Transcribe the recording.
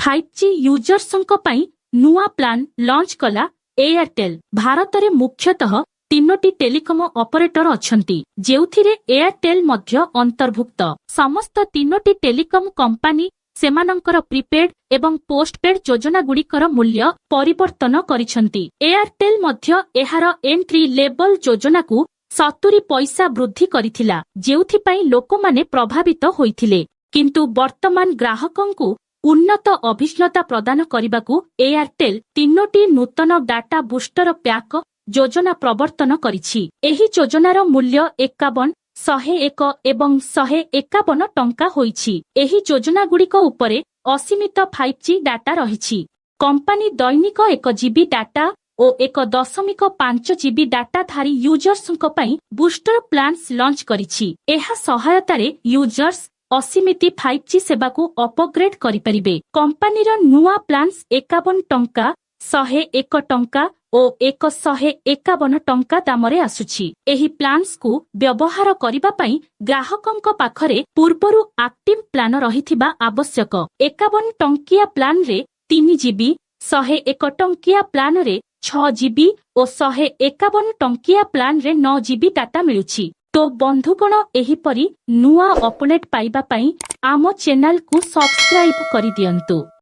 5G ୟୁଜର୍ସଙ୍କ ପାଇଁ ନୂଆ ପ୍ଲାନ୍ ଲଞ୍ଚ କଲା ଏୟାରଟେଲ୍। ଭାରତରେ ମୁଖ୍ୟତଃ ତିନୋଟି ଟେଲିକମ ଅପରେଟର ଅଛନ୍ତି, ଯେଉଁଥିରେ ଏୟାରଟେଲ୍ ମଧ୍ୟ ଅନ୍ତର୍ଭୁକ୍ତ। ସମସ୍ତ ତିନୋଟି ଟେଲିକମ କମ୍ପାନୀ ସେମାନଙ୍କର ପ୍ରିପେଡ୍ ଏବଂ ପୋଷ୍ଟପେଡ୍ ଯୋଜନାଗୁଡ଼ିକର ମୂଲ୍ୟ ପରିବର୍ତ୍ତନ କରିଛନ୍ତି। ଏୟାରଟେଲ୍ ମଧ୍ୟ ଏହାର ଏଣ୍ଟ୍ରି ଲେବଲ ଯୋଜନାକୁ 70 ପଇସା ବୃଦ୍ଧି କରିଥିଲା, ଯେଉଁଥିପାଇଁ ଲୋକମାନେ ପ୍ରଭାବିତ ହୋଇଥିଲେ। କିନ୍ତୁ ବର୍ତ୍ତମାନ ଗ୍ରାହକଙ୍କୁ ଉନ୍ନତ ଅଭିଜ୍ଞତା ପ୍ରଦାନ କରିବାକୁ ଏୟାରଟେଲ୍ ତିନୋଟି ନୂତନ ଡାଟା ବୁଷ୍ଟର ପ୍ୟାକ୍ ଯୋଜନା ପ୍ରବର୍ତ୍ତନ କରିଛି। ଏହି ଯୋଜନାର ମୂଲ୍ୟ 51, 101 ଏବଂ 151 ଟଙ୍କା ହୋଇଛି। ଏହି ଯୋଜନାଗୁଡ଼ିକ ଉପରେ ଅସୀମିତ 5G data ରହିଛି। କମ୍ପାନୀ ଦୈନିକ 1 ଜିବି ଡାଟା ଓ 1.5 ଜିବି ଡାଟାଧାରୀ ୟୁଜର୍ସଙ୍କ ପାଇଁ ବୁଷ୍ଟର ପ୍ଲାନ୍ସ ଲଞ୍ଚ କରିଛି। ଏହା ସହାୟତାରେ ୟୁଜର୍ସ ଅସୀମିତ 5G ସେବାକୁ ଅପଗ୍ରେଡ୍ କରିପାରିବେ। କମ୍ପାନୀର ନୂଆ ପ୍ଲାନ୍ସ 51 ଟଙ୍କା, 101 ଟଙ୍କା ଓ 151 ଟଙ୍କା ଦାମରେ ଆସୁଛି। ଏହି ପ୍ଲାନ୍ସକୁ ବ୍ୟବହାର କରିବା ପାଇଁ ଗ୍ରାହକଙ୍କ ପାଖରେ ପୂର୍ବରୁ ଆକ୍ଟିଭ ପ୍ଲାନ ରହିଥିବା ଆବଶ୍ୟକ। 51 ଟଙ୍କିଆ ପ୍ଲାନରେ 3 ଜିବି, 101 ଟଙ୍କିଆ ପ୍ଲାନରେ 6 ଜିବି ଓ 151 ଟଙ୍କିଆ ପ୍ଲାନରେ 9 ଜିବି ଡାଟା ମିଳୁଛି। ତ ବନ୍ଧୁଗଣ, ଏହିପରି ନୂଆ ଅପଡେଟ୍ ପାଇବା ପାଇଁ ଆମ ଚ୍ୟାନେଲକୁ ସବସ୍କ୍ରାଇବ କରିଦିଅନ୍ତୁ।